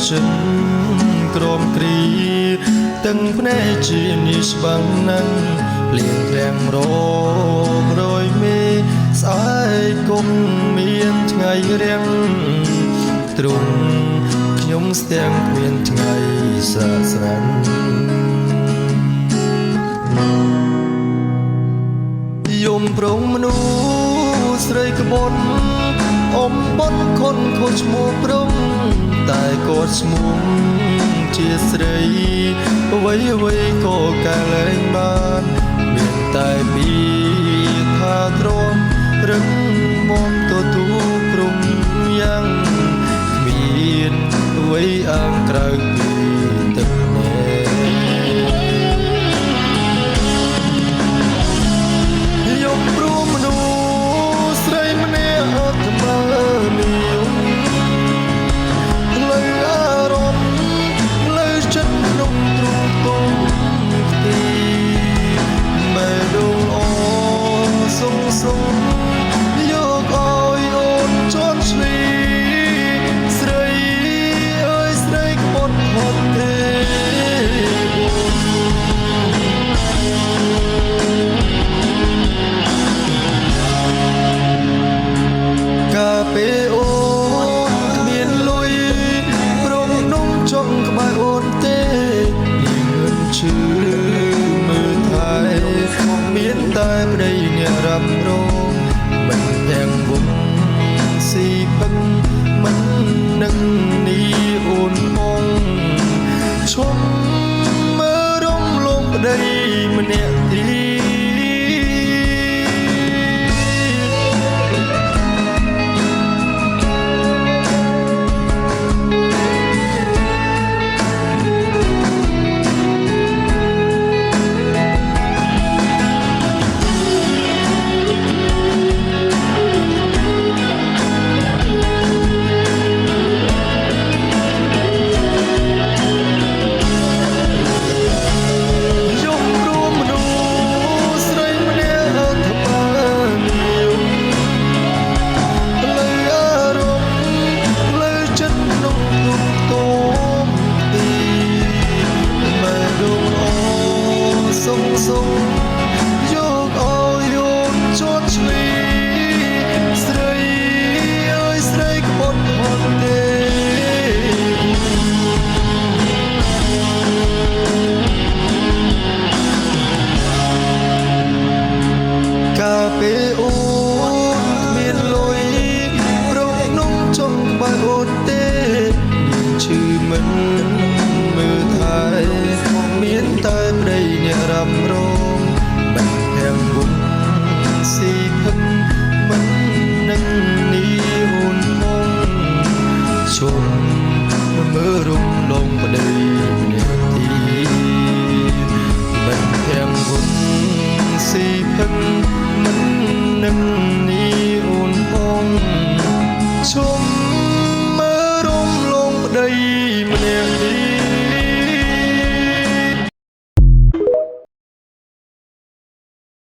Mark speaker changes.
Speaker 1: ចិនក្រមគ្រីទាំងភ្នែកជានេះច្បាំងណាស់ភ្លៀងធ្លាក់រករយមេស្អែកគុំមានថ្ងៃរាំងទ្រុងខ្ញុំស្ទាំងគ្មានថ្ងៃស្រាស្រាន់យំប្រងមនុស្សស្រីក្បត់អ៊ំបត់ខុនខុសឈ្មោះប្រងតែគាត់ឈ្មោះជាស្រីអ្វីអ្វីក៏កែលែងបានមានតែពីថាទ្រាំរឹងមាំទទួលក្រុមយ៉ាងគ្មានអ្វីអាងក្រៅពីទឹកភ្នែកយំព្រមមនុស្សស្រីម្នាក់អត់ថ្មើនិយមផ្លូវអារម្មណ៍ផ្លូវចិត្តក្នុងទ្រូងទុំខ្ទីបេះដូងអសុងសុងយកឲ្យអូនជន់ឈ្លីស្រីអើយស្រីក្បត់ហត់ទេអូន កាពេលអូនគ្មានលុយព្រមនំចង់ក្បែរអូនទេនាងមិនជឿមើលថែមានតែប្តីអ្នករ៉ាំរងមិនទាំងវងស៊ីពឹងមិននឹងនីអូនផងឈុំមើលរំលងប្តីម្នាក់ទី យំរួមមនុស្សស្រីម្នាក់ថ្មើនិយមផ្លូវអារម្មណ៍ផ្លូវចិត្តក្នុងទុំទុំទីបេះដូងអសុងសុងយកឲ្យអូនជាប់ឆ្លីស្រីអើយស្រីក្បត់ហត់ទេ កាពេលអូនគ្មានលុយរកនំចង់ក្បែរអូនទេឈឺមិនមើលថែមានតែប្តីអ្នករ៉ាំរងមិនទាំងវងស៊ីភឹងមិននឹងនីអូនផងជុំមើលរំលងប្តីម្នាក់ទី មិនទាំងវងស៊ីភឹងមិននឹងនីអូនផងជុំមើលរំលងប្តីម្នាក់ទី